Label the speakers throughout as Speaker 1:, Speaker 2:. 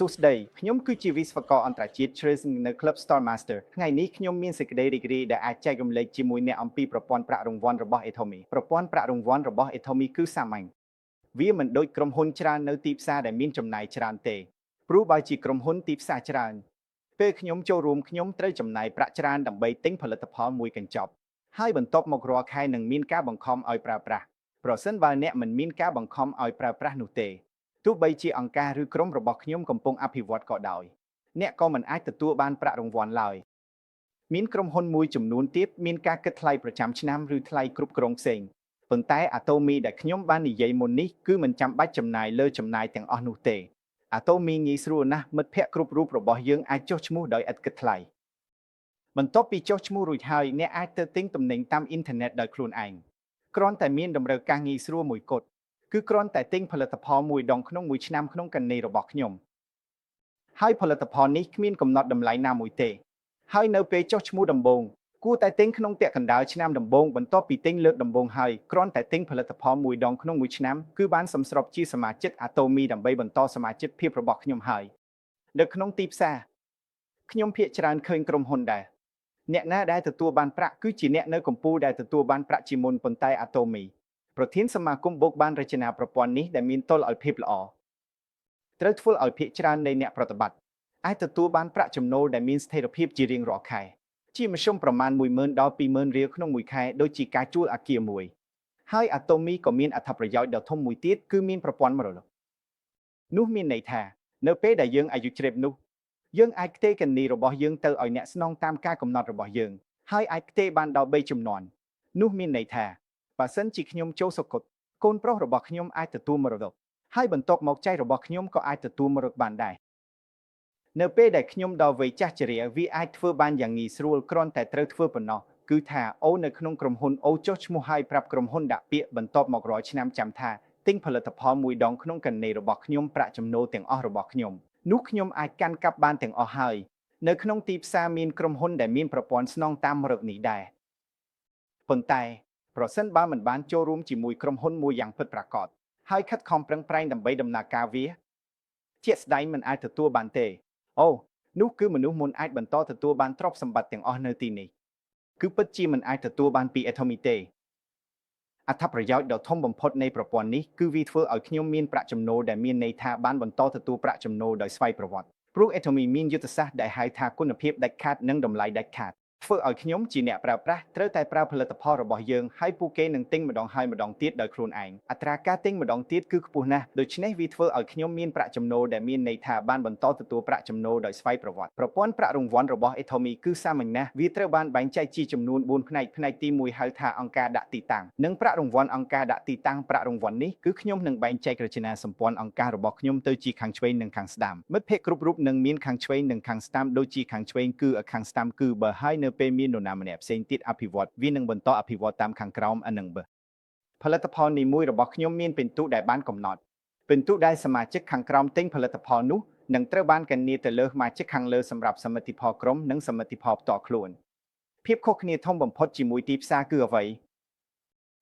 Speaker 1: សួស្តីខ្ញុំគឺជាវិស្វករអន្តរជាតិ Trace នៅ Club Star Master ថ្ងៃនេះខ្ញុំមានសេចក្តីរីករាយដែលអាចចែករំលែកជាមួយអ្នកអំពីប្រព័ន្ធប្រាក់រង្វាន់របស់ Atomy ប្រព័ន្ធប្រាក់រង្វាន់របស់ Atomy គឺសាមញ្ញវាមិនដូចក្រុមហ៊ុនច្រើននៅទីផ្សារដែលមានចំណាយច្រើនទេព្រោះបើជាក្រុមហ៊ុនទីផ្សារច្រើនពេលខ្ញុំចូលរួមខ្ញុំត្រូវចំណាយប្រាក់ច្រើនដើម្បីទិញផលិតផលមួយកញ្ចប់ហើយបន្ទាប់មករាល់ខែនឹងមានការបង្ខំឲ្យប្រើប្រាស់ប្រសិនបើអ្នកមិនមានការបង្ខំឲ្យប្រើប្រាស់នោះទេទោះបីជាអង្គការឬក្រុមរបស់ខ្ញុំកំពុងអភិវឌ្ឍក៏ដោយអ្នកក៏មិនអាចទទួលបានប្រាក់រង្វាន់ឡើយមានក្រុមហ៊ុនមួយចំនួនទៀតមានការគិតថ្លៃប្រចាំឆ្នាំឬថ្លៃគ្រប់គ្រងផ្សេងប៉ុន្តែ Atomy ដែលខ្ញុំបាននិយាយមុននេះគឺមិនចាំបាច់ចំណាយលើចំណាយទាំងអស់នោះទេ Atomy ងាយស្រួលណាស់មិត្តភ័ក្តិគ្រប់រូបរបស់យើងអាចចុះឈ្មោះដោយឥតគិតថ្លៃបន្ទាប់ពីចុះឈ្មោះរួចហើយអ្នកអាចទៅទិញទំនិញតាមអ៊ីនធឺណិតដោយខ្លួនឯងគ្រាន់តែមានតម្រូវការងាយស្រួលមួយគត់គឺគ្រាន់តែទិញផលិតផលមួយដងក្នុងមួយឆ្នាំក្នុងគណនីរបស់ខ្ញុំហើយផលិតផលនេះគ្មានកំណត់តម្លៃណាមួយទេហើយនៅពេលចុះឈ្មោះដំបូងគួរតែទិញក្នុងពាក់កណ្ដាលឆ្នាំដំបូងបន្ទាប់ពីទិញលើកដំបូងហើយគ្រាន់តែទិញផលិតផលមួយដងក្នុងមួយឆ្នាំគឺបានសំស្របជាសមាជិក Atomy ដើម្បីបន្តសមាជិកភាពរបស់ខ្ញុំហើយនៅក្នុងទីផ្សារខ្ញុំភាគច្រើនឃើញក្រុមហ៊ុនដែរអ្នកណាដែលទទួលបានប្រាក់គឺជាអ្នកនៅកំពូលដែលទទួលបានប្រាក់ជាមុនប៉ុន្តែ Atomy ប្រធានសមាគមបូកបានរចនាប្រព័ន្ធនេះដែលមានតុល្យភាពល្អត្រូវធ្វើឲ្យភាគច្រើននៃអ្នកប្រតិបត្តិអាចទទួលបានប្រាក់ចំណូលដែលមានស្ថិរភាពជារៀងរាល់ខែជាមធ្យមប្រមាណ10,000ដល់20,000រៀលក្នុងមួយខែដូចជាការជួលអគារមួយហើយ Atomy ក៏មានអត្ថប្រយោជន៍ដ៏ធំមួយទៀតគឺមានប្រព័ន្ធមរតកនោះមានន័យថានៅពេលដែលយើងអាយុជ្រាបនោះយើងអាចផ្ទេរគណនីរបស់យើងទៅឲ្យអ្នកស្នងតាមការកំណត់របស់យើងហើយអាចផ្ទេរបានដល់3ជំនាន់នោះមានន័យថាបើសិនជាខ្ញុំចូលសុគតកូនប្រុសរបស់ខ្ញុំអាចទទួលមរតកហើយបន្ទាប់មកចៅរបស់ខ្ញុំក៏អាចទទួលមរតកបានដែរនៅពេលដែលខ្ញុំដល់វ័យចាស់ជរាវាអាចធ្វើបានយ៉ាងងាយស្រួលគ្រាន់តែត្រូវធ្វើប៉ុណ្ណោះគឺថាអូនៅក្នុងក្រុមហ៊ុនអូចុះឈ្មោះឲ្យប្រាប់ក្រុមហ៊ុនដាក់ពាក្យបន្ទាប់មករាល់ឆ្នាំចាំថាទិញផលិតផលមួយដងក្នុងគណនីរបស់ខ្ញុំប្រាក់ចំណូលទាំងអស់របស់ខ្ញុំនោះខ្ញុំអាចកាន់កាប់បានទាំងអស់ហើយនៅក្នុងទីផ្សារមានក្រុមហ៊ុនដែលមានប្រព័ន្ធស្នងតាមរកនេះដែរប៉ុន្តែប្រសិនបើមិនបានចូលរួមជាមួយក្រុមហ៊ុនមួយយ៉ាងពិតប្រាកដហើយខិតខំប្រឹងប្រែងដើម្បីដំណើរការវាជាក់ស្ដែងមិនអាចទទួលបានទេអូនោះគឺមនុស្សមុនអាចបន្តទទួលបានទ្រព្យសម្បត្តិទាំងអស់នៅទីនេះគឺពិតជាមិនអាចទទួលបានពី Atomy ទេអត្ថប្រយោជន៍ដ៏ធំបំផុតនៃប្រព័ន្ធនេះគឺវាធ្វើឲ្យខ្ញុំមានប្រាក់ចំណូលដែលមានន័យថាបានបន្តទទួលប្រាក់ចំណូលដោយស្វ័យប្រវត្តិព្រោះ Atomy មានយុទ្ធសាស្ត្រដែលហៅថាគុណភាពដាច់ខាតនិងតម្លៃដាច់ខាតធ្វើឲ្យខ្ញុំជាអ្នកប្រើប្រាស់ត្រូវតែប្រើផលិតផលរបស់យើងហើយពួកគេនឹងទិញម្ដងហើយម្ដងទៀតដោយខ្លួនឯងអត្រាការទិញម្ដងទៀតគឺខ្ពស់ណាស់ដូច្នេះវាធ្វើឲ្យខ្ញុំមានប្រាក់ចំណូលដែលមានន័យថាបានបន្តទទួលប្រាក់ចំណូលដោយស្វ័យប្រវត្តិប្រព័ន្ធប្រាក់រង្វាន់របស់ Atomy គឺសាមញ្ញណាស់វាត្រូវបានបែងចែកជាចំនួន4ផ្នែកផ្នែកទី1ហៅថាអង្គការដាក់ទីតាំងនិងប្រាក់រង្វាន់អង្គការដាក់ទីតាំងប្រាក់រង្វាន់នេះគឺខ្ញុំនឹងបែងចែករចនាសម្ព័ន្ធអង្គការរបស់ខ្ញុំទៅជាខាងឆ្វេងនិងខាងស្ដាំមិត្តភ័ក្តិគ្រប់រូបនឹងមានខាងឆ្វេងនិងខាងស្ដាំដូចជាខាងឆ្វេងគឺខាងស្ដាំគឺបើហើយនៅពេលមាននរណាម្នាក់ផ្សេងទៀតអភិវឌ្ឍវានឹងបន្តអភិវឌ្ឍតាមខាងក្រោមអានឹងបើផលិតផលនីមួយរបស់ខ្ញុំមានពិន្ទុដែលបានកំណត់ពិន្ទុដែលសមាជិកខាងក្រោមទិញផលិតផលនោះនឹងត្រូវបានគណនាទៅលើសមាជិកខាងលើសម្រាប់សមិទ្ធផលក្រុមនិងសមិទ្ធផលផ្ទាល់ខ្លួនភាពខុសគ្នាធំបំផុតជាមួយទីផ្សារគឺអ្វី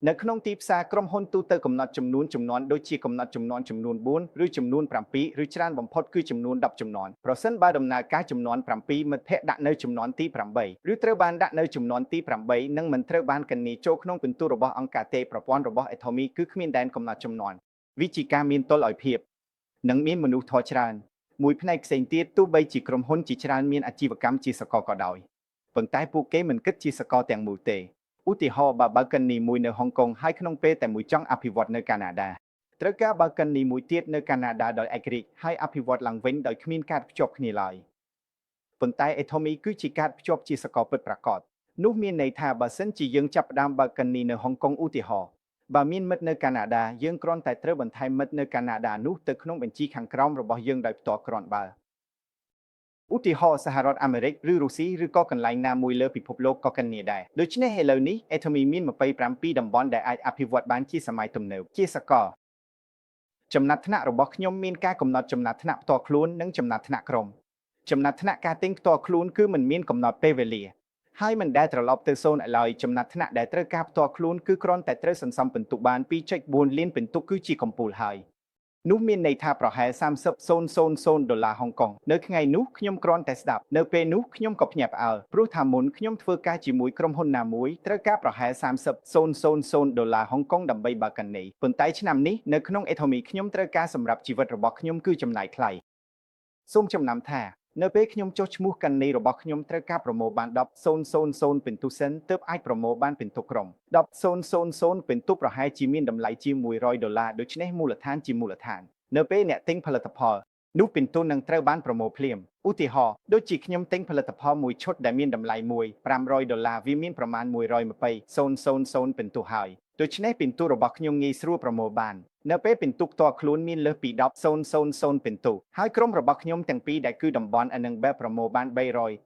Speaker 1: នៅក្នុងទីផ្សារក្រុមហ៊ុនទូទៅកំណត់ចំនួនចំនួនដូចជាកំណត់ចំនួនចំនួន4ឬចំនួន7ឬច្រើនបំផុតគឺចំនួន10ចំនួនប្រសិនបើដំណើរការចំនួន7មិត្តភ័ក្តិដាក់នៅចំនួនទី8ឬត្រូវបានដាក់នៅចំនួនទី8និងមិនត្រូវបានគណនាចូលក្នុងពិន្ទុរបស់អង្គការទេប្រព័ន្ធរបស់ Atomy គឺគ្មានដែនកំណត់ចំនួនវាជាការមានតុល្យភាពនិងមានមនុស្សធម៌ច្រើនមួយផ្នែកផ្សេងទៀតទោះបីជាក្រុមហ៊ុនជាច្រើនមានអាជីវកម្មជាសកលក៏ដោយប៉ុន្តែពួកគេមិនគិតជាសកលទាំងមូលទេឧទាហរណ៍បើបើកគណនីមួយនៅហុងកុងហើយក្នុងពេលតែមួយចង់អភិវឌ្ឍនៅកាណាដាត្រូវការបើកគណនីមួយទៀតនៅកាណាដាដោយឯករាជ្យហើយអភិវឌ្ឍឡើងវិញដោយគ្មានការភ្ជាប់គ្នាឡើយប៉ុន្តែ Atomy គឺជាការភ្ជាប់ជាសកលពិតប្រាកដនោះមានន័យថាបើសិនជាយើងចាប់ផ្ដើមបើកគណនីនៅហុងកុងឧទាហរណ៍បើមានមិត្តនៅកាណាដាយើងគ្រាន់តែត្រូវបន្ថែមមិត្តនៅកាណាដានោះទៅក្នុងបញ្ជីខាងក្រោមរបស់យើងដោយផ្ទាល់គ្រាន់បើឧទាហរណ៍សហរដ្ឋអាមេរិកឬរុស្ស៊ីឬក៏កន្លែងណាមួយលើពិភពលោកក៏គណនាដែរដូច្នេះឥឡូវនេះ Atomy មាន27តំបន់ដែលអាចអភិវឌ្ឍបានជាសម័យទំនើបជាសកលចំណាត់ថ្នាក់របស់ខ្ញុំមានការកំណត់ចំណាត់ថ្នាក់ផ្ទាល់ខ្លួននិងចំណាត់ថ្នាក់ក្រុមចំណាត់ថ្នាក់ការទិញផ្ទាល់ខ្លួនគឺមិនមានកំណត់ពេលវេលាហើយមិនដែលត្រឡប់ទៅសូន្យឡើយចំណាត់ថ្នាក់ដែលត្រូវការផ្ទាល់ខ្លួនគឺគ្រាន់តែត្រូវសន្សំពិន្ទុបាន2.4លានពិន្ទុគឺជាកំពូលហើយ។ នោះមានន័យថាប្រហែល30,000ដុល្លារហុងកុងនៅថ្ងៃនោះខ្ញុំគ្រាន់តែស្ដាប់នៅពេលនោះខ្ញុំក៏ភ្ញាក់ផ្អើលព្រោះថាមុនខ្ញុំធ្វើការជាមួយក្រុមហ៊ុនណាមួយត្រូវការប្រហែល30,000ដុល្លារហុងកុងដើម្បីបើកគណនីប៉ុន្តែឆ្នាំនេះនៅក្នុង Atomy ខ្ញុំត្រូវការសម្រាប់ជីវិតរបស់ខ្ញុំគឺចំណាយថ្លៃសូមចំណាំថានៅពេលខ្ញុំចុះឈ្មោះគណនីរបស់ខ្ញុំត្រូវការប្រមូលបាន10,000ពិន្ទុសិនទើបអាចប្រមូលបានពិន្ទុក្រុម10,000ពិន្ទុប្រហែលជាមានតម្លៃជាង100ដុល្លារដូច្នេះមូលដ្ឋានជាមូលដ្ឋាននៅពេលអ្នកទិញផលិតផលនោះពិន្ទុនឹងត្រូវបានប្រមូលភ្លាមឧទាហរណ៍ដូចជាខ្ញុំទិញផលិតផលមួយឈុតដែលមានតម្លៃ1 500ដុល្លារវាមានប្រមាណ120,000ពិន្ទុហើយដូច្នេះពិន្ទុរបស់ខ្ញុំងាយស្រួលប្រមូលបាននៅពេលពិន្ទុផ្ទាល់ខ្លួនមានលើសពី10,000ពិន្ទុហើយក្រុមរបស់ខ្ញុំទាំងពីរដែលគឺតំបន់ A និង B ប្រមូលបាន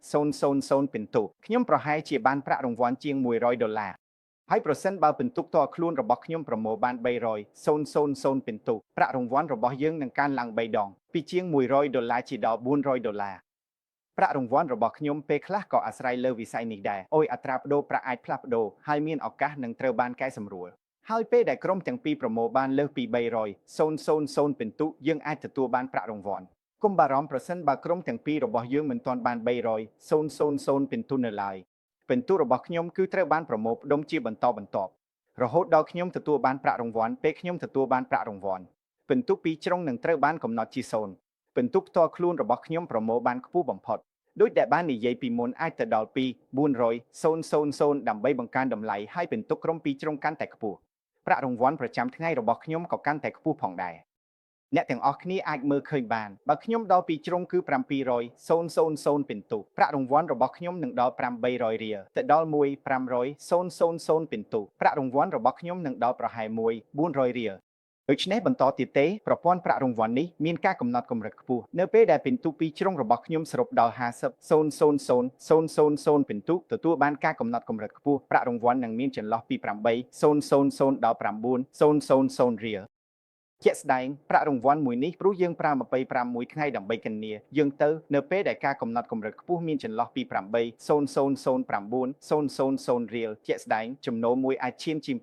Speaker 1: 300,000ពិន្ទុខ្ញុំប្រហែលជាបានប្រាក់រង្វាន់ជាង100ដុល្លារហើយប្រសិនបើពិន្ទុផ្ទាល់ខ្លួនរបស់ខ្ញុំប្រមូលបាន300,000ពិន្ទុប្រាក់រង្វាន់របស់យើងនឹងកើនឡើង3ដងពីជាង100ដុល្លារជាដល់400ដុល្លារប្រាក់រង្វាន់របស់ខ្ញុំពេលខ្លះក៏អាស្រ័យលើវិស័យនេះដែរអូយអត្រាប្តូរប្រាក់អាចផ្លាស់ប្ដូរហើយមានឱកាសនឹងត្រូវបានកែសម្រួលហើយពេលដែលក្រុមទាំងពីរប្រមូលបានលើសពី300,000ពិន្ទុយើងអាចទទួលបានប្រាក់រង្វាន់កុំបារម្ភប្រសិនបើក្រុមទាំងពីររបស់យើងមិនទាន់បាន300,000ពិន្ទុនៅឡើយពិន្ទុរបស់ខ្ញុំគឺត្រូវបានប្រមូលផ្ដុំជាបន្តបន្ទាប់រហូតដល់ខ្ញុំទទួលបានប្រាក់រង្វាន់ពេលខ្ញុំទទួលបានប្រាក់រង្វាន់ពិន្ទុពីរជ្រុងនឹងត្រូវបានកំណត់ជា0ពិន្ទុផ្ទាល់ខ្លួនរបស់ខ្ញុំប្រមូលបានខ្ពស់បំផុតដូចដែលបាននិយាយពីមុនអាចទៅដល់2 400,000ដើម្បីបង្កើនតម្លៃហើយពិន្ទុក្រុមពីរជ្រុងកាន់តែខ្ពស់ប្រាក់រង្វាន់ប្រចាំថ្ងៃរបស់ខ្ញុំក៏កាន់តែខ្ពស់ផងដែរអ្នកទាំងអស់គ្នាអាចមើលឃើញបានបើខ្ញុំដល់ពីជ្រុងគឺ700,000ពិន្ទុប្រាក់រង្វាន់របស់ខ្ញុំនឹងដល់800រៀលទៅដល់1 500,000ពិន្ទុប្រាក់រង្វាន់របស់ខ្ញុំនឹងដល់ប្រហែល1 400រៀលដូច្នេះបន្តទៀតទេប្រព័ន្ធប្រាក់រង្វាន់នេះមានការកំណត់កម្រិតខ្ពស់នៅពេលដែលពិន្ទុពីរជ្រុងរបស់ខ្ញុំសរុបដល់50,000,000ពិន្ទុទទួលបានការកំណត់កម្រិតខ្ពស់ប្រាក់រង្វាន់នឹងមានចន្លោះពី8,000ដល់9,000រៀលជាក់ស្ដែងប្រាក់រង្វាន់មួយនេះព្រោះយើងប្រើ25មួយថ្ងៃដើម្បីគណនាយើងទៅនៅពេលដែលការកំណត់កម្រិតខ្ពស់មានចន្លោះពី8,000 9,000រៀលជាក់ស្ដែងចំណូលមួយអាចឈានជាង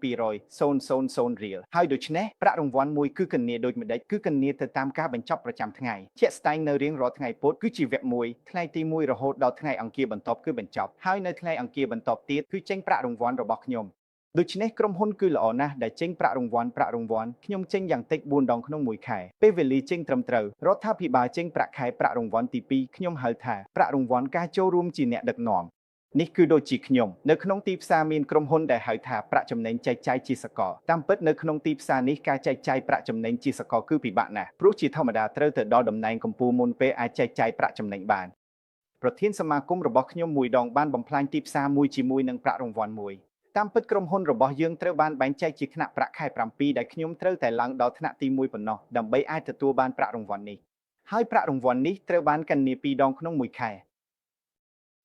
Speaker 1: 200,000រៀលហើយដូច្នេះប្រាក់រង្វាន់មួយគឺគណនាដូចម្ដេចគឺគណនាទៅតាមការបញ្ចប់ប្រចាំថ្ងៃជាក់ស្ដែងនៅរៀងរាល់ថ្ងៃពុធគឺជាវគ្គ1ថ្ងៃទី1រហូតដល់ថ្ងៃអង្គារបន្ទាប់គឺបញ្ចប់ហើយនៅថ្ងៃអង្គារបន្ទាប់ទៀតគឺចេញប្រាក់រង្វាន់របស់ខ្ញុំដូច្នេះក្រុមហ៊ុនគឺល្អណាស់ដែលចេញប្រាក់រង្វាន់ប្រាក់រង្វាន់ខ្ញុំចេញយ៉ាងតិច4ដងក្នុងមួយខែពេលវេលាចេញត្រឹមត្រូវរដ្ឋាភិបាលចេញប្រាក់ខែប្រាក់រង្វាន់ទី2ខ្ញុំហៅថាប្រាក់រង្វាន់ការចូលរួមជាអ្នកដឹកនាំនេះគឺដូចជាខ្ញុំនៅក្នុងទីផ្សារមានក្រុមហ៊ុនដែលហៅថាប្រាក់ចំណេញចែកចាយជាសកលតាមពិតនៅក្នុងទីផ្សារនេះការចែកចាយប្រាក់ចំណេញជាសកលគឺពិបាកណាស់ព្រោះជាធម្មតាត្រូវទៅដល់តំណែងកំពូលមុនពេលអាចចែកចាយប្រាក់ចំណេញបានប្រធានសមាគមរបស់ខ្ញុំមួយដងបានបំផ្លាញទីផ្សារមួយជាមួយនឹងប្រាក់រង្វាន់មួយតាមពិតក្រុមហ៊ុនរបស់យើងត្រូវបានបែងចែកជាថ្នាក់ប្រាក់ខែ7ដែលខ្ញុំត្រូវតែឡើងដល់ថ្នាក់ទី1ប៉ុណ្ណោះដើម្បីអាចទទួលបានប្រាក់រង្វាន់នេះហើយប្រាក់រង្វាន់នេះត្រូវបានគណនា2ដងក្នុងមួយខែ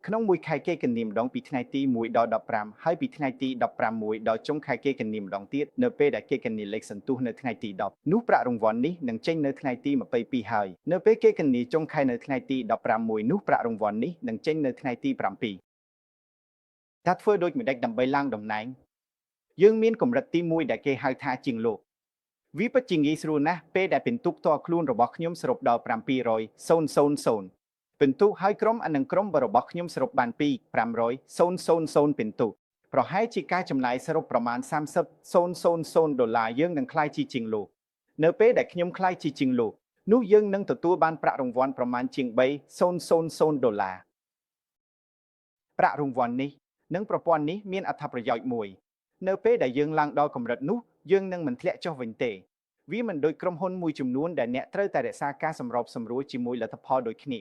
Speaker 1: ក្នុងមួយខែគេគណនាម្ដងពីថ្ងៃទី1ដល់15ហើយពីថ្ងៃទី16ដល់ចុងខែគេគណនាម្ដងទៀតនៅពេលដែលគេគណនាលេខសន្ទុះនៅថ្ងៃទី10នោះប្រាក់រង្វាន់នេះនឹងចេញនៅថ្ងៃទី22ហើយនៅពេលគេគណនាចុងខែនៅថ្ងៃទី16នោះប្រាក់រង្វាន់នេះនឹងចេញនៅថ្ងៃទី7តើធ្វើដូចម្តេចដើម្បីឡើងតំណែងយើងមានកម្រិតទី1ដែលគេហៅថាជាងលោកវាពិតជាងាយស្រួលណាស់ពេលដែលពិន្ទុផ្ទាល់ខ្លួនរបស់ខ្ញុំសរុបដល់700,000ពិន្ទុហើយក្រុមអានឹងក្រុមរបស់ខ្ញុំសរុបបាន2 500,000ពិន្ទុប្រហែលជាការចំណាយសរុបប្រមាណ30,000ដុល្លារយើងនឹងក្លាយជាជាងលោកនៅពេលដែលខ្ញុំក្លាយជាជាងលោកនោះយើងនឹងទទួលបានប្រាក់រង្វាន់ប្រមាណជាង3,000ដុល្លារប្រាក់រង្វាន់នេះនិងប្រព័ន្ធនេះមានអត្ថប្រយោជន៍មួយនៅពេលដែលយើងឡើងដល់កម្រិតនោះយើងនឹងមិនធ្លាក់ចុះវិញទេវាមិនដូចក្រុមហ៊ុនមួយចំនួនដែលអ្នកត្រូវតែរក្សាការសម្របសម្រួលជាមួយលទ្ធផលដូចគ្នា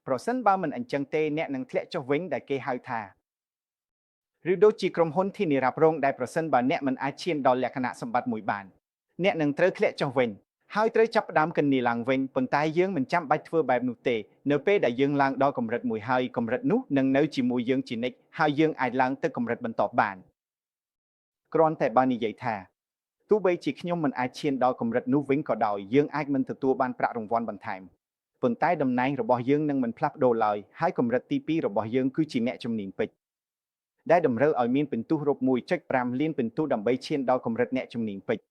Speaker 1: ប្រសិនបើមិនអញ្ចឹងទេអ្នកនឹងធ្លាក់ចុះវិញដែលគេហៅថាឬដូចជាក្រុមហ៊ុនធានារ៉ាប់រងដែលប្រសិនបើអ្នកមិនអាចឈានដល់លក្ខណៈសម្បត្តិមួយបានអ្នកនឹងត្រូវធ្លាក់ចុះវិញហើយត្រូវចាប់ផ្ដើមគណនាឡើងវិញប៉ុន្តែយើងមិនចាំបាច់ធ្វើបែបនោះទេនៅពេលដែលយើងឡើងដល់កម្រិតមួយហើយកម្រិតនោះនឹងនៅជាមួយយើងជានិច្ចហើយយើងអាចឡើងទៅកម្រិតបន្ទាប់បានគ្រាន់តែបាននិយាយថាទោះបីជាខ្ញុំមិនអាចឈានដល់កម្រិតនោះវិញក៏ដោយយើងអាចមិនទទួលបានប្រាក់រង្វាន់បន្ថែមប៉ុន្តែតំណែងរបស់យើងនឹងមិនផ្លាស់ប្ដូរឡើយហើយកម្រិតទី2របស់យើងគឺជាអ្នកជំនាញពេជ្រដែលតម្រូវឲ្យមានពិន្ទុរົບ1.5លានពិន្ទុដើម្បីឈានដល់កម្រិតអ្នកជំនាញពេជ្រ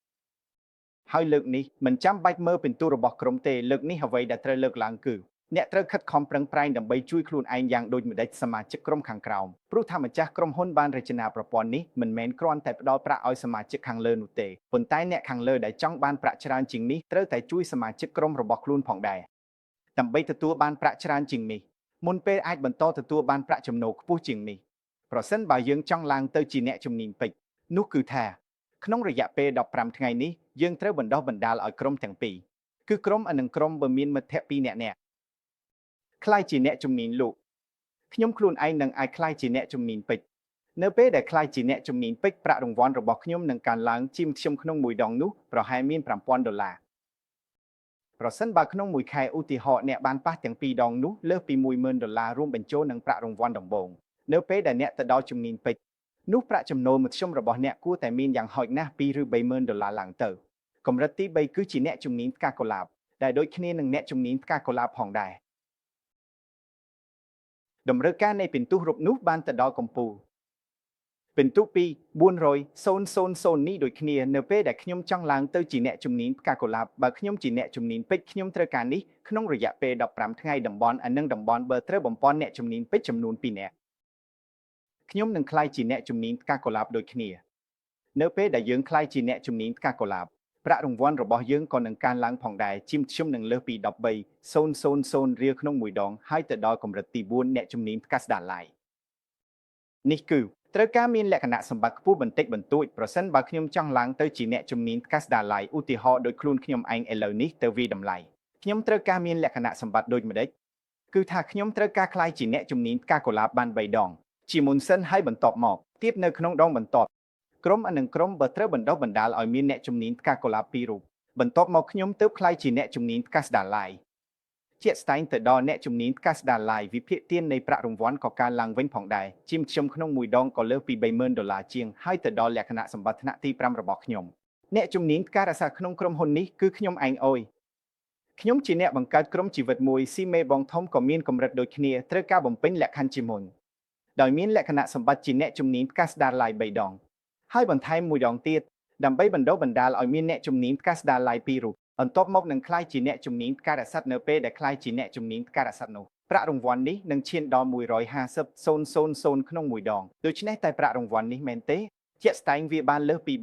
Speaker 1: ហើយលើកនេះមិនចាំបាច់មើលពិន្ទុរបស់ក្រុមទេលើកនេះអ្វីដែលត្រូវលើកឡើងគឺអ្នកត្រូវខិតខំប្រឹងប្រែងដើម្បីជួយខ្លួនឯងយ៉ាងដូចម្តេចសមាជិកក្រុមខាងក្រោមព្រោះថាម្ចាស់ក្រុមហ៊ុនបានរចនាប្រព័ន្ធនេះមិនមែនគ្រាន់តែផ្ដល់ប្រាក់ឲ្យសមាជិកខាងលើនោះទេប៉ុន្តែអ្នកខាងលើដែលចង់បានប្រាក់ច្រើនជាងនេះត្រូវតែជួយសមាជិកក្រុមរបស់ខ្លួនផងដែរដើម្បីទទួលបានប្រាក់ច្រើនជាងនេះមុនពេលអាចបន្តទទួលបានប្រាក់ចំណូលខ្ពស់ជាងនេះប្រសិនបើយើងចង់ឡើងទៅជាអ្នកជំនាញពេជ្រនោះគឺថាក្នុងរយៈពេល15ថ្ងៃនេះយើងត្រូវបណ្ដុះបណ្ដាលឲ្យក្រុមទាំងពីរគឺក្រុម A និងក្រុម B មានមិត្តភ័ក្តិ2នាក់នាក់ក្លាយជាអ្នកជំនាញលក់ខ្ញុំខ្លួនឯងនឹងអាចក្លាយជាអ្នកជំនាញពេជ្រនៅពេលដែលក្លាយជាអ្នកជំនាញពេជ្រប្រាក់រង្វាន់របស់ខ្ញុំនឹងកើនឡើងជាមធ្យមក្នុងមួយដងនោះប្រហែលមាន5000ដុល្លារប្រសិនបើក្នុងមួយខែឧទាហរណ៍អ្នកបានប៉ះទាំងពីរដងនោះលើសពី10000ដុល្លាររួមបញ្ចូលនឹងប្រាក់រង្វាន់ដំបូងនៅពេលដែលអ្នកទៅដល់ជំនាញពេជ្រនោះប្រាក់ចំណូលមធ្យមរបស់អ្នកគួរតែមានយ៉ាងហោចណាស់2ឬ30000ដុល្លារឡើងទៅកម្រិតទី3គឺជាអ្នកជំនាញផ្កាកុលាបដែលដូចគ្នានឹងអ្នកជំនាញផ្កាកុលាបផងដែរតម្រូវការនៃពិន្ទុរូបនោះបានទៅដល់កំពូលពិន្ទុ2 400 000នេះដូចគ្នានៅពេលដែលខ្ញុំចង់ឡើងទៅជាអ្នកជំនាញផ្កាកុលាបបើខ្ញុំជាអ្នកជំនាញពេជ្រខ្ញុំត្រូវការនេះក្នុងរយៈពេល15ថ្ងៃតំបន់ A និងតំបន់ B ត្រូវបំពន់អ្នកជំនាញពេជ្រចំនួន2នាក់ខ្ញុំនឹងក្លាយជាអ្នកជំនាញផ្កាកុលាបដូចគ្នានៅពេលដែលយើងក្លាយជាអ្នកជំនាញផ្កាកុលាបប្រាក់រង្វាន់របស់យើងក៏នឹងកើនឡើងផងដែរជាមធ្យមនឹងលើសពី13,000រៀលក្នុងមួយដងហើយទៅដល់កម្រិតទី4អ្នកជំនាញផ្កាស្ដាឡាយនេះគឺត្រូវការមានលក្ខណៈសម្បត្តិខ្ពស់បន្តិចបន្តួចប្រសិនបើខ្ញុំចង់ឡើងទៅជាអ្នកជំនាញផ្កាស្ដាឡាយឧទាហរណ៍ដោយខ្លួនខ្ញុំឯងឥឡូវនេះទៅវាតម្លៃខ្ញុំត្រូវការមានលក្ខណៈសម្បត្តិដូចម្តេចគឺថាខ្ញុំត្រូវការក្លាយជាអ្នកជំនាញផ្កាកុលាបបាន3ដងជាមុនសិនហើយបន្ទាប់មកទៀតនៅក្នុងដងបន្ទាប់ក្រុម A និងក្រុម B ត្រូវបណ្ដុះបណ្ដាលឲ្យមានអ្នកជំនាញផ្កាកុលាបពីររូបបន្ទាប់មកខ្ញុំទើបក្លាយជាអ្នកជំនាញផ្កាស្ដាឡាយជាក់ស្ដែងទៅដល់អ្នកជំនាញផ្កាស្ដាឡាយវិភាគទាននៃប្រាក់រង្វាន់ក៏កើនឡើងវិញផងដែរជាមធ្យមក្នុងមួយដងក៏លើសពី30000ដុល្លារជាងហើយទៅដល់លក្ខណៈសម្បត្តិថ្នាក់ទី5របស់ខ្ញុំអ្នកជំនាញផ្ការសាក្នុងក្រុមហ៊ុននេះគឺខ្ញុំឯងអើយខ្ញុំជាអ្នកបង្កើតក្រុមជីវិតមួយស៊ីមេបងធំក៏មានកម្រិតដូចគ្នាត្រូវការបំពេញលក្ខខណ្ឌជាមុនដោយមានលក្ខណៈសម្បត្តិជាអ្នកជំនាញផ្កាស្ដាឡាយ3ដងហើយបន្ថែមមួយដងទៀតដើម្បីបណ្ដុះបណ្ដាលឲ្យមានអ្នកជំនាញផ្កាស្ដាឡាយពីររូបបន្ទាប់មកនឹងក្លាយជាអ្នកជំនាញផ្ការសត្វនៅពេលដែលក្លាយជាអ្នកជំនាញផ្ការសត្វនោះប្រាក់រង្វាន់នេះនឹងឈានដល់150,000ក្នុងមួយដងដូច្នេះតែប្រាក់រង្វាន់នេះមែនទេជាក់ស្ដែងវាបានលើសពី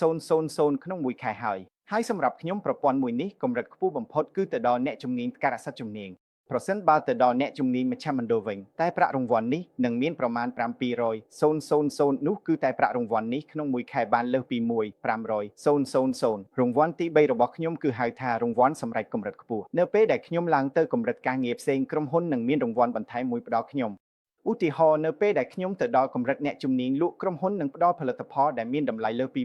Speaker 1: 300,000ក្នុងមួយខែហើយហើយសម្រាប់ខ្ញុំប្រព័ន្ធមួយនេះកម្រិតខ្ពស់បំផុតគឺទៅដល់អ្នកជំនាញផ្ការសត្វជំនាញប្រសិនបើទៅដល់អ្នកជំនាញមជ្ឈមណ្ឌលវិញតែប្រាក់រង្វាន់នេះនឹងមានប្រមាណ700,000នោះគឺតែប្រាក់រង្វាន់នេះក្នុងមួយខែបានលើសពី1,500,000រង្វាន់ទី3របស់ខ្ញុំគឺហៅថារង្វាន់សម្រាប់កម្រិតខ្ពស់នៅពេលដែលខ្ញុំឡើងទៅកម្រិតការងារផ្សេងក្រុមហ៊ុននឹងមានរង្វាន់បន្ថែមមួយផ្ដល់ខ្ញុំឧទាហរណ៍នៅពេលដែលខ្ញុំទៅដល់កម្រិតអ្នកជំនាញលក់ក្រុមហ៊ុននឹងផ្ដល់ផលិតផលដែលមានតម្លៃលើសពី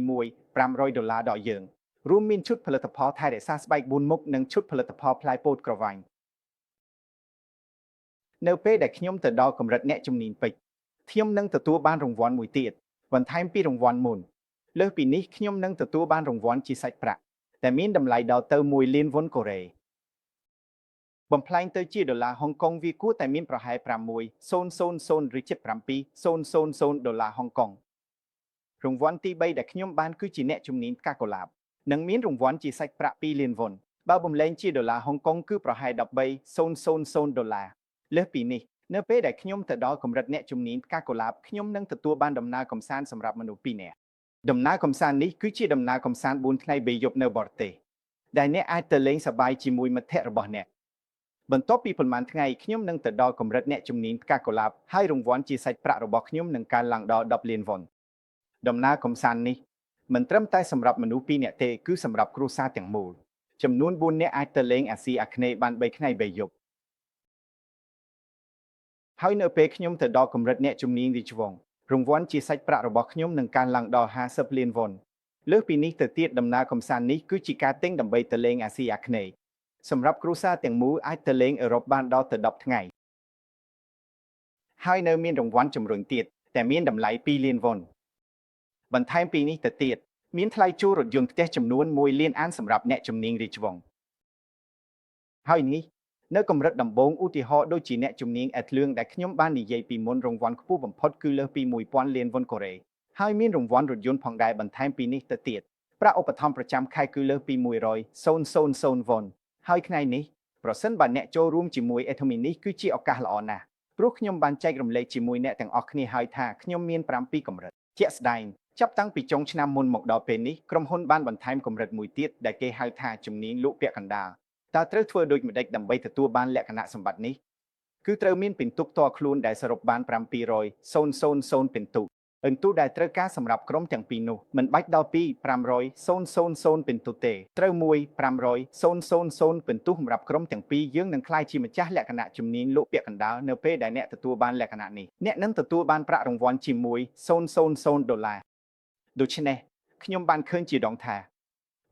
Speaker 1: 1,500ដុល្លារដល់យើងរួមមានឈុតផលិតផលថែរក្សាស្បែក4មុខនិងឈុតផលិតផលផ្លែពោតក្រវាញ់នៅពេលដែលខ្ញុំទៅដល់កម្រិតអ្នកជំនាញពេជ្រខ្ញុំនឹងទទួលបានរង្វាន់មួយទៀតបន្ថែមពីរង្វាន់មុនលើសពីនេះខ្ញុំនឹងទទួលបានរង្វាន់ជាសាច់ប្រាក់ដែលមានតម្លៃដល់ទៅ1លានវ៉ុនកូរ៉េបំផ្លែងទៅជាដុល្លារហុងកុងវាគួរតែមានប្រហែល6,000ឬ7,000ដុល្លារហុងកុងរង្វាន់ទី3ដែលខ្ញុំបានគឺជាអ្នកជំនាញផ្កាកុលាបនិងមានរង្វាន់ជាសាច់ប្រាក់2លានវ៉ុនបើបំលែងជាដុល្លារហុងកុងគឺប្រហែល13,000ដុល្លារលើសពីនេះនៅពេលដែលខ្ញុំទៅដល់កម្រិតអ្នកជំនាញផ្កាកុលាបខ្ញុំនឹងទទួលបានដំណើរកម្សាន្តសម្រាប់មនុស្ស2នាក់ដំណើរកម្សាន្តនេះគឺជាដំណើរកម្សាន្ត4ថ្ងៃ3យប់នៅបរទេសដែលអ្នកអាចទៅលេងសប្បាយជាមួយមិត្តភ័ក្តិរបស់អ្នកបន្ទាប់ពីប៉ុន្មានថ្ងៃខ្ញុំនឹងទៅដល់កម្រិតអ្នកជំនាញផ្កាកុលាបហើយរង្វាន់ជាសាច់ប្រាក់របស់ខ្ញុំនឹងកើនឡើងដល់10លានវ៉ុនដំណើរកម្សាន្តនេះមិនត្រឹមតែសម្រាប់មនុស្ស2នាក់ទេគឺសម្រាប់គ្រួសារទាំងមូលចំនួន4នាក់អាចទៅលេងអាស៊ីអាគ្នេយ៍បាន3ថ្ងៃ3យប់ហើយនៅពេលខ្ញុំទៅដល់កម្រិតអ្នកជំនាញរាជវង្សរង្វាន់ជាសាច់ប្រាក់របស់ខ្ញុំនឹងកើនឡើងដល់50លានវ៉ុនលើសពីនេះទៅទៀតដំណើរកម្សាន្តនេះគឺជាការទិញដើម្បីទៅលេងអាស៊ីអាគ្នេយ៍សម្រាប់គ្រួសារទាំងមូលអាចទៅលេងអឺរ៉ុបបានដល់ទៅ10ថ្ងៃហើយនៅមានរង្វាន់ជំរុញទៀតតែមានតម្លៃ2លានវ៉ុនបន្ថែមពីនេះទៅទៀតមានថ្លៃជួលរថយន្តផ្ទះចំនួន1លានអានសម្រាប់អ្នកជំនាញរាជវង្សហើយនេះនៅកម្រិតដំបូងឧទាហរណ៍ដូចជាអ្នកជំនាញអេតលឿងដែលខ្ញុំបាននិយាយពីមុនរង្វាន់ខ្ពស់បំផុតគឺលើសពី1000លានវ៉ុនកូរ៉េហើយមានរង្វាន់រថយន្តផងដែរបន្ថែមពីនេះទៅទៀត ប្រាក់ឧបត្ថម្ភប្រចាំខែគឺលើសពី100,000វ៉ុនហើយថ្ងៃនេះប្រសិនបើអ្នកចូលរួមជាមួយ Atomy នេះគឺជាឱកាសល្អណាស់ព្រោះខ្ញុំបានចែករំលែកជាមួយអ្នកទាំងអស់គ្នាហើយថាខ្ញុំមាន7កម្រិតជាក់ស្ដែងចាប់តាំងពីចុងឆ្នាំមុនមកដល់ពេលនេះក្រុមហ៊ុនបានបន្ថែមកម្រិតមួយទៀតដែលគេហៅថាជំនាញលក់ពាក់កណ្ដាលតើត្រូវធ្វើដូចម្តេចដើម្បីទទួលបានលក្ខណៈសម្បត្តិនេះគឺត្រូវមានពិន្ទុផ្ទាល់ខ្លួនដែលសរុបបាន700,000ពិន្ទុពិន្ទុដែលត្រូវការសម្រាប់ក្រុមទាំងពីរនោះមិនបាច់ដល់2 500,000ពិន្ទុទេត្រូវ1 500,000ពិន្ទុសម្រាប់ក្រុមទាំងពីរយើងនឹងក្លាយជាម្ចាស់លក្ខណៈជំនាញលក់ពាក់កណ្ដាលនៅពេលដែលអ្នកទទួលបានលក្ខណៈនេះអ្នកនឹងទទួលបានប្រាក់រង្វាន់ជាមួយ000ដុល្លារដូច្នេះខ្ញុំបានឃើញជាដងថា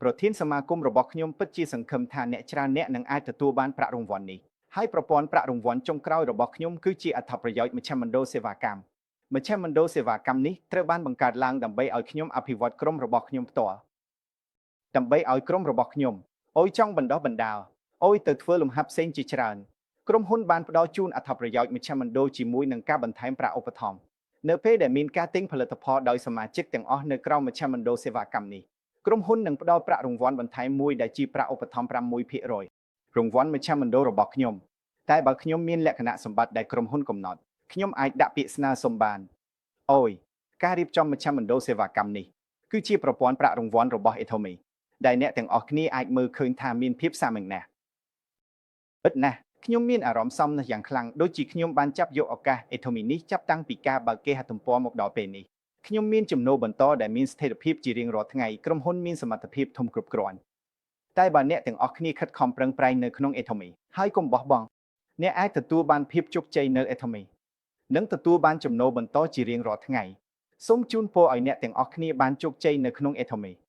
Speaker 1: ប្រធានសមាគមរបស់ខ្ញុំពិតជាសង្ឃឹមថាអ្នកច្រើនអ្នកនឹងអាចទទួលបានប្រាក់រង្វាន់នេះហើយប្រព័ន្ធប្រាក់រង្វាន់ចុងក្រោយរបស់ខ្ញុំគឺជាអត្ថប្រយោជន៍មជ្ឈមណ្ឌលសេវាកម្មមជ្ឈមណ្ឌលសេវាកម្មនេះត្រូវបានបង្កើតឡើងដើម្បីឲ្យខ្ញុំអភិវឌ្ឍក្រុមរបស់ខ្ញុំផ្ទាល់ដើម្បីឲ្យក្រុមរបស់ខ្ញុំអូយចង់បណ្ដោះបណ្ដាលអូយទៅធ្វើលំហាត់ផ្សេងជាច្រើនក្រុមហ៊ុនបានផ្ដល់ជូនអត្ថប្រយោជន៍មជ្ឈមណ្ឌលជាមួយនឹងការបន្ថែមប្រាក់ឧបត្ថម្ភនៅពេលដែលមានការទិញផលិតផលដោយសមាជិកទាំងអស់នៅក្រោមមជ្ឈមណ្ឌលសេវាកម្មនេះក្រុមហ៊ុននឹងផ្ដល់ប្រាក់រង្វាន់បន្ថែមមួយដែលជាប្រាក់ឧបត្ថម្ភ6%រង្វាន់មជ្ឈមណ្ឌលរបស់ខ្ញុំតែបើខ្ញុំមានលក្ខណៈសម្បត្តិដែលក្រុមហ៊ុនកំណត់ខ្ញុំអាចដាក់ពាក្យស្នើសុំបានអូយការរៀបចំមជ្ឈមណ្ឌលសេវាកម្មនេះគឺជាប្រព័ន្ធប្រាក់រង្វាន់របស់ Atomy ដែលអ្នកទាំងអស់គ្នាអាចមើលឃើញថាមានភាពសាមញ្ញណាស់ពិតណាស់ខ្ញុំមានអារម្មណ៍សមណាស់យ៉ាងខ្លាំងដូចជាខ្ញុំបានចាប់យកឱកាស Atomy នេះចាប់តាំងពីការបើកគេហទំព័រមកដល់ពេលនេះខ្ញុំមានចំណូលបន្តដែលមានស្ថិរភាពជារៀងរាល់ថ្ងៃក្រុមហ៊ុនមានសមត្ថភាពធំគ្រប់គ្រាន់តែបើអ្នកទាំងអស់គ្នាខិតខំប្រឹងប្រែងនៅក្នុង Atomy ហើយកុំបោះបង់អ្នកអាចទទួលបានភាពជោគជ័យនៅ Atomy និងទទួលបានចំណូលបន្តជារៀងរាល់ថ្ងៃសូមជូនពរឲ្យអ្នកទាំងអស់គ្នាបានជោគជ័យនៅក្នុង Atomy។